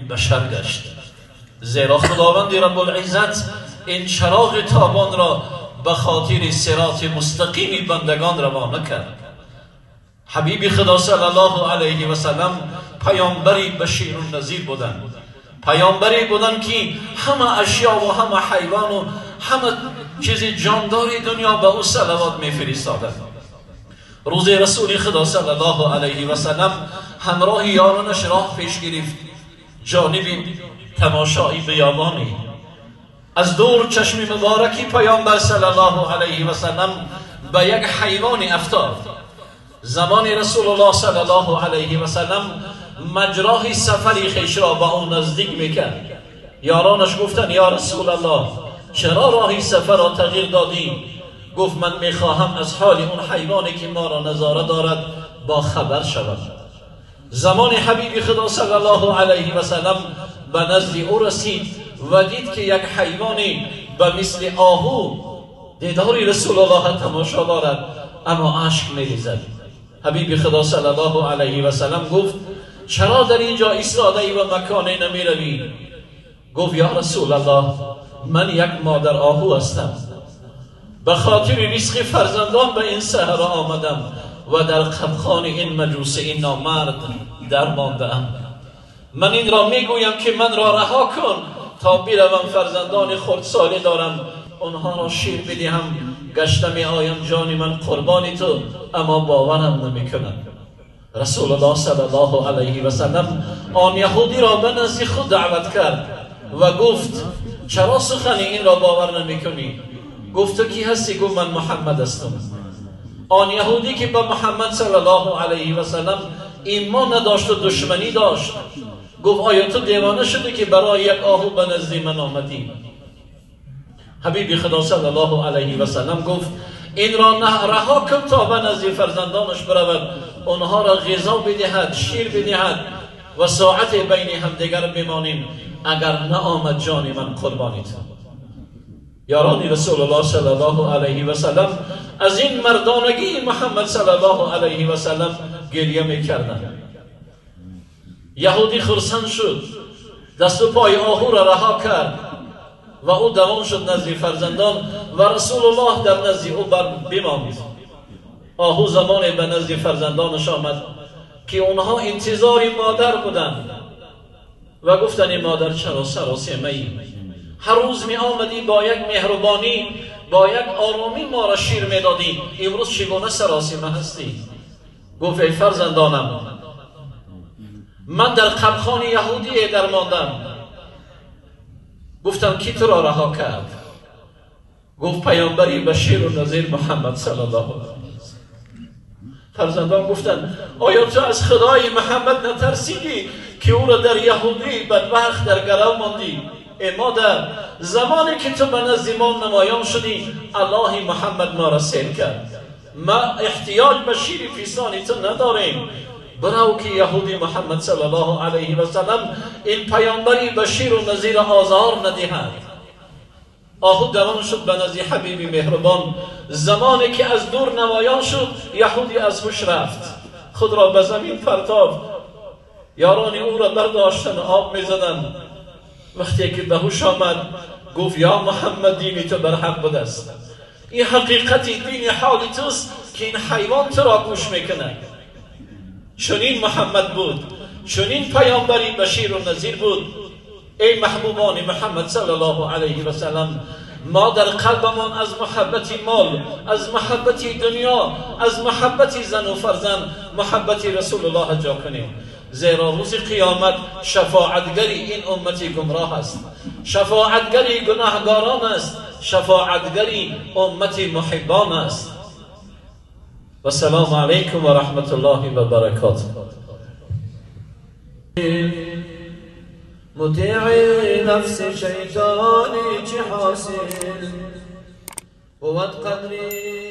بشر گشت. زیرا خداوند رب العزت این چراغ تابان را به خاطر صراط مستقیم بندگان روانه کرد. حبیب خدا صلی الله علیه و سلم پیامبری بشیر و نذیر بودند، پیامبری بودند که همه اشیا و همه حیوان و همه چیز جاندار دنیا به او صلوات میفرستادند. روز رسول خدا صلی الله علیه و سلم همراه یارانش راه پیش گرفت جانب تماشایی بیابانی. از دور چشم مبارکی پیامبر صلی الله علیه و سلم به یک حیوان افتاد. زمان رسول الله صلی الله علیه و سلم مجراه سفری خویش را به او نزدیک میکرد. یارانش گفتند یا رسول الله چرا راهی سفر را تغییر دادی؟ گفت من میخواهم از حال اون حیوانی که ما را نظاره دارد با خبر شوم. زمان حبیب خدا صلی الله علیه و سلم به نزد او رسید و دید که یک حیوانی به مثل آهو دیدار رسول الله تماشا دارد، اما اشک میریزد. حبیب خدا صلی الله علیه و سلم گفت چرا در اینجا ایستاده ای و مکانی نمیروی؟ گفت یا رسول الله من یک مادر آهو هستم، به خاطر رزق فرزندان به این صحرا آمدم و در قبخان این مجوس این نامرد در مانده‌ام. من این را میگویم که من را رها کن تا بروم، فرزندان خردساله دارم، آنها را شیر بدهم، گشته می آیم، جان من قربانی تو، اما باورم نمیکنم. رسول الله صلی الله علیه و سلم آن یهودی را به نزد خود دعوت کرد و گفت چرا سخن این را باور نمیکنی؟ گفت تو کی هستی؟ گفت من محمد هستم. آن یهودی که به محمد صلی الله علیه و سلم ایمان نداشت و دشمنی داشت، گفت آیا تو دیوانه شدی که برای یک آهو به نزد من آمدی؟ حبیب خدا صلی الله علیه و سلم گفت این را رها کن تا به نزد فرزندانش برود، آنها را غذا بدهد، شیر بدهد و ساعت بین همدیگر بمانیم، اگر نه آمد جان من قربانی تو. یاران رسول الله صلی الله علیه و سلم از این مردانگی محمد صلی الله علیه و سلم گریه میکردند. یهودی خرسند شد، دست و پای آهو را رها کرد و او دوان شد نزد فرزندان و رسول الله در نزد او بماند. آهو زمانی به نزد فرزندانش آمد که اونها انتظار مادر بودند و گفتند این مادر چرا سراسیمه ای؟ هر روز می آمدی با یک مهربانی، با یک آرامی ما را شیر می دادی، امروز چگونه سراسیمه هستی؟ گفت ای فرزندانم من در قبخان یهودی در ماندم. گفتم کی تو را رها کرد؟ گفت پیامبری بشیر و نذیر محمد صلی الله علیه و سلم. فرزندان گفتند آیا تو از خدای محمد نترسیدی که او را در یهودی بدبخت در گرو ماندی؟ ای مادر زمانی که تو به نزد ما نمایان شدی الله محمد ما را سیر کرد، ما احتیاج به شیر فیسانی تو نداریم. برو که یهودی محمد صلی الله علیه و سلم این پیامبری بشیر و نذیر آزار ندهد. آهو دوان شد به نزد حبیبی مهربان. زمانی که از دور نمایان شد یهودی از هوش رفت، خود را به زمین پرتافت. یاران او را برداشتن، آب میزدند. وقتی که به هوش آمد گفت یا محمد دینی تو بر حق بوده است، این حقیقت دین حال توست که این حیوان تو را گوش میکند. چنین محمد بود، چنین پیامبری بشیر و نذیر بود. ای محبوبان محمد صلی الله علیه و سلم، ما در قلبمان از محبت مال، از محبت دنیا، از محبت زن و فرزند محبت رسول الله جا کنیم، زیرا روز قیامت شفاعتگری این امت گمراه است، شفاعتگری گناهگاران است، شفاعتگری امت محبان است. و السلام علیکم و رحمت الله و برکاته. مطیع نفس شیطانی چه حاصل بود قدری.